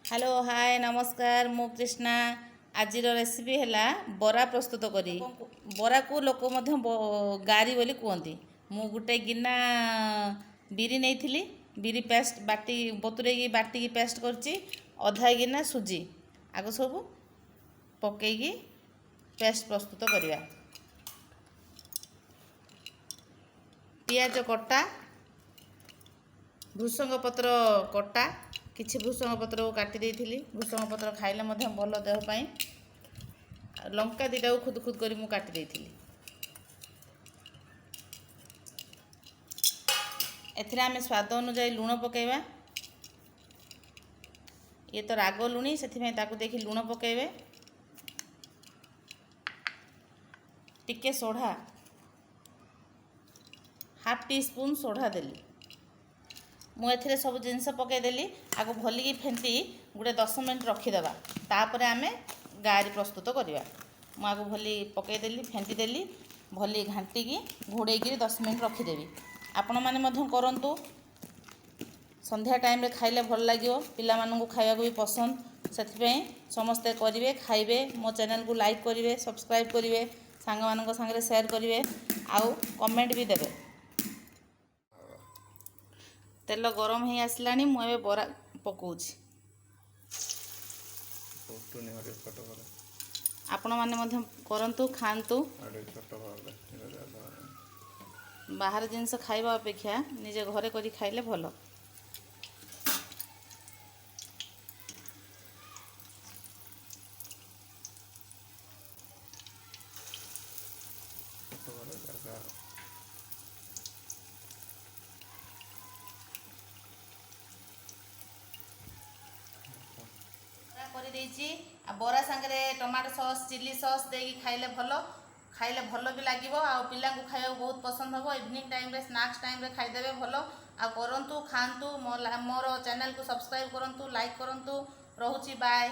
Hello hi ନମସ୍କାର, ମୁଁ କ୍ରିଷ୍ଣା। ଆଜିର ରେସିପି ହେଲା ବରା ପ୍ରସ୍ତୁତ କରି। ବରାକୁ ଲୋକ ମଧ୍ୟ ଗାରି ବୋଲି କୁହନ୍ତି। ମୁଁ ଗୋଟେ ଗିନା ବିରି ନେଇଥିଲି, ବିରି ପେଷ୍ଟ ବାଟି ବତୁରେଇକି ବାଟିକି ପେଷ୍ଟ କରିଛି। ଅଧା ଗିନା ସୁଜି ଆଗ ସବୁ ପକେଇକି ପେଷ୍ଟ ପ୍ରସ୍ତୁତ କରିବା। ପିଆଜ କଟା, ଭୃସଙ୍ଗ ପତ୍ର କଟା, କିଛି ଭୃସଙ୍ଗ ପତ୍ରକୁ କାଟି ଦେଇଥିଲି। ଭୃସଙ୍ଗ ପତ୍ର ଖାଇଲେ ମଧ୍ୟ ଭଲ ଦେହ ପାଇଁ। ଆଉ ଲଙ୍କା ଦୁଇଟାକୁ ଖୁଦ ଖୁଦ କରି ମୁଁ କାଟି ଦେଇଥିଲି। ଏଥିରେ ଆମେ ସ୍ୱାଦ ଅନୁଯାୟୀ ଲୁଣ ପକାଇବା। ଇଏ ତ ରାଗ ଲୁଣି, ସେଥିପାଇଁ ତାକୁ ଦେଖି ଲୁଣ ପକାଇବେ। ଟିକେ ସୋଢ଼ା, ହାଫ୍ ଟି ସ୍ପୁନ୍ ସୋଢ଼ା ଦେଲି। ମୁଁ ଏଥିରେ ସବୁ ଜିନିଷ ପକାଇଦେଲି। ଆକୁ ଭଲିକି ଫେଣ୍ଟି ଗୋଟେ 10 ମିନିଟ୍ ରଖିଦେବା, ତାପରେ ଆମେ ଗାରି ପ୍ରସ୍ତୁତ କରିବା। ମୁଁ ଆକୁ ଭଲି ପକାଇଦେଲି, ଫେଣ୍ଟି ଦେଲି, ଭଲି ଘାଣ୍ଟିକି ଘୋଡ଼େଇକିରି 10 ମିନିଟ୍ ରଖିଦେବି। ଆପଣମାନେ ମଧ୍ୟ କରନ୍ତୁ। ସନ୍ଧ୍ୟା ଟାଇମ୍ରେ ଖାଇଲେ ଭଲ ଲାଗିବ, ପିଲାମାନଙ୍କୁ ଖାଇବାକୁ ବି ପସନ୍ଦ। ସେଥିପାଇଁ ସମସ୍ତେ କରିବେ, ଖାଇବେ। ମୋ ଚ୍ୟାନେଲକୁ ଲାଇକ୍ କରିବେ, ସବସ୍କ୍ରାଇବ୍ କରିବେ, ସାଙ୍ଗମାନଙ୍କ ସାଙ୍ଗରେ ସେୟାର କରିବେ ଆଉ କମେଣ୍ଟ ବି ଦେବେ। ତେଲ ଗରମ ହେଇ ଆସିଲାଣି, ମୁଁ ଏବେ ବରା ପକାଉଛି। ଆପଣମାନେ ମଧ୍ୟ କରନ୍ତୁ, ଖାଆନ୍ତୁ। ବାହାର ଜିନିଷ ଖାଇବା ଅପେକ୍ଷା ନିଜେ ଘରେ କରି ଖାଇଲେ ଭଲ। କରିଦେଇଛି। ଆଉ ବରା ସାଙ୍ଗରେ ଟମାଟୋ ସସ୍, ଚିଲି ସସ୍ ଦେଇକି ଖାଇଲେ ଭଲ, ଖାଇଲେ ଭଲ ବି ଲାଗିବ ଆଉ ପିଲାଙ୍କୁ ଖାଇବାକୁ ବହୁତ ପସନ୍ଦ ହେବ। ଇଭିନିଂ ଟାଇମ୍ରେ, ସ୍ନାକ୍ସ ଟାଇମ୍ରେ ଖାଇଦେବେ ଭଲ। ଆଉ କରନ୍ତୁ, ଖାଆନ୍ତୁ। ମୋର ଚ୍ୟାନେଲକୁ ସବସ୍କ୍ରାଇବ୍ କରନ୍ତୁ, ଲାଇକ୍ କରନ୍ତୁ। ରହୁଛି, ବାଏ।